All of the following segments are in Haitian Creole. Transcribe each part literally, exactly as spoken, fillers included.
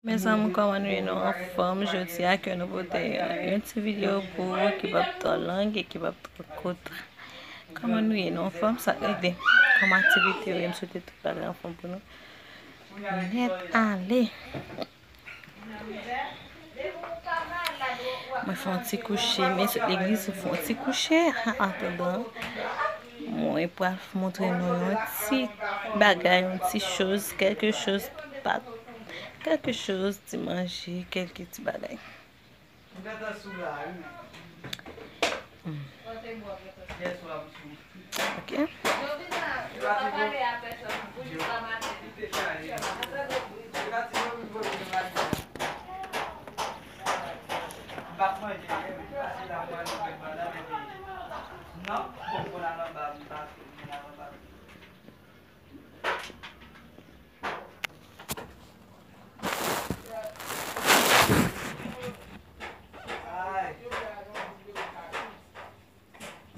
Mezanmi, kòman nou ye? Nou anfòm? Jodi a ke nou pote yon ti videyo pou ou ki p ap twò long e ki p ap twò kout. Kòman nou ye? Nou anfòm? Sa k regle? Kòman aktivite yo ye? M swete tout bagay anfòm pou nou. Nèt ale. Mwen fè yon ti kouche, men sot legliz, mwen fè yon ti kouche. An atandan, mwen pral montre nou yon ti bagay, yon ti choz, kèlke choz, pa, kèlke choz, ti manje, kèlke ti bagay. Hmm. Ok.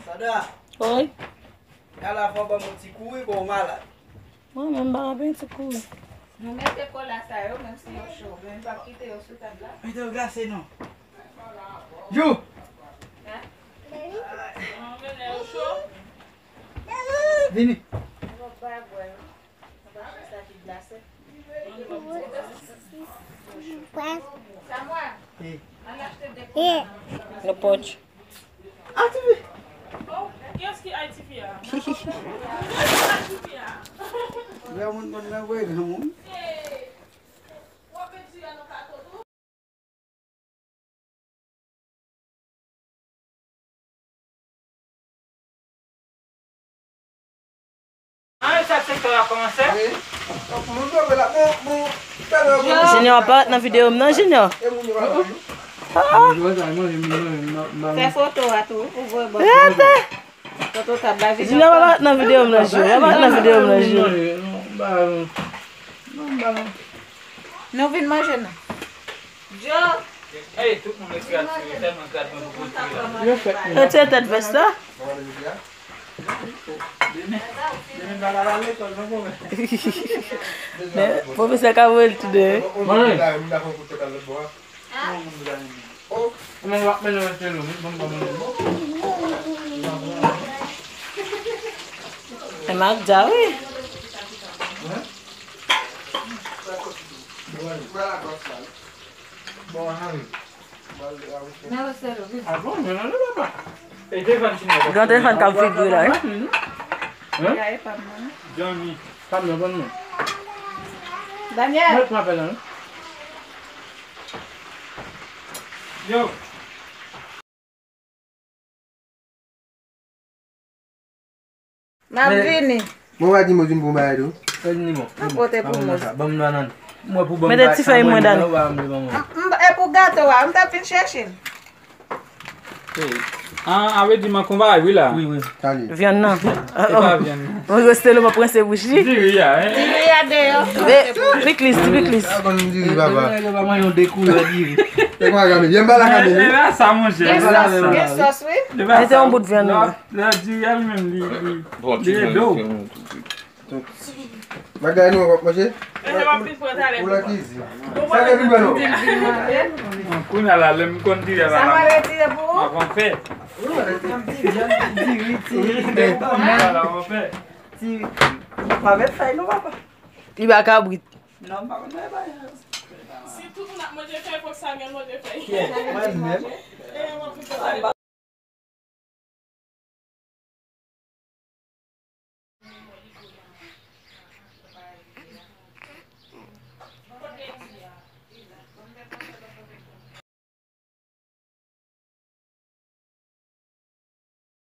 Sandra. Wi. Gala fò ban m yon ti kouri, bon, w malad. Mwen menm, m pa ka pran ti kouri. Nou mete kola sa yo, menm si yo cho, men n p ap kite yo sou tab la. Mete yo glase, non. Jou! Hein? Vini. Hey. Hey. No punch. Active. Oh, kiyès ki active a? Active a. Granmoun konn nan vre granmoun. Junior pa parèt nan videyo m nan, Junior. Ah, ah. Fè foto a tou, ou voye bò. Rete. Foto tab la, Junior pa parèt nan videyo m nan, Junior. Pa parèt nan videyo m nan, Junior. Nou vin manje, non. Joe. Ey, tout moun ekri ak ti yo, tèlman gad mwen pou konti la. Yo fèk mwen. Retire tèt vès la. Demen, demen m pa ka al lekòl non, pwofesè. Men pwofesè ka voye l toude, wi. Mwen. Men w ap mennen rete lou, wi, ban m kòmanse. E Magda, wi. Gran telefòn k ap vibre la, wi. Daniel. Yo. M ap vini. Bon, w a di m ou vin pou bagay tou. Mwen pote pou mwen. Ban m nan nan. Mwen pou ban m. Mete ti fèy mwen, Dani. M, m, e pou gato a, m t ap vin chèche l. An, a vle di m an konba, wi la. Wi, wi. Vyann nan. E pa vyann nan. Mwen reste lo, mwen pran se bouch li. Diri a, hein? Diri a deyò. Piklis, ti piklis. A, ban m diri, papa. Yo pa manyen yon de koulè diri. E kwa, Camille? Vyann pa la, Camille. E la sa, monchè. Gen sòs, gen sòs, wi. Mete yon bout vyann nan. Lè diri a li menm, li, li, li ede w. Bagay nou w ap manje? Ou la kizin. Sa gen pi bèl non? Kounye a la, lè m konn diri a la, m ap fè. Diri, diri, diri. Diri. Pa met fèy non, papa. Li pa kabrit. Non, m pa konn fè bagay. Si tout moun ap manje fèy, fòk sa gen manje fèy. Mwen menm.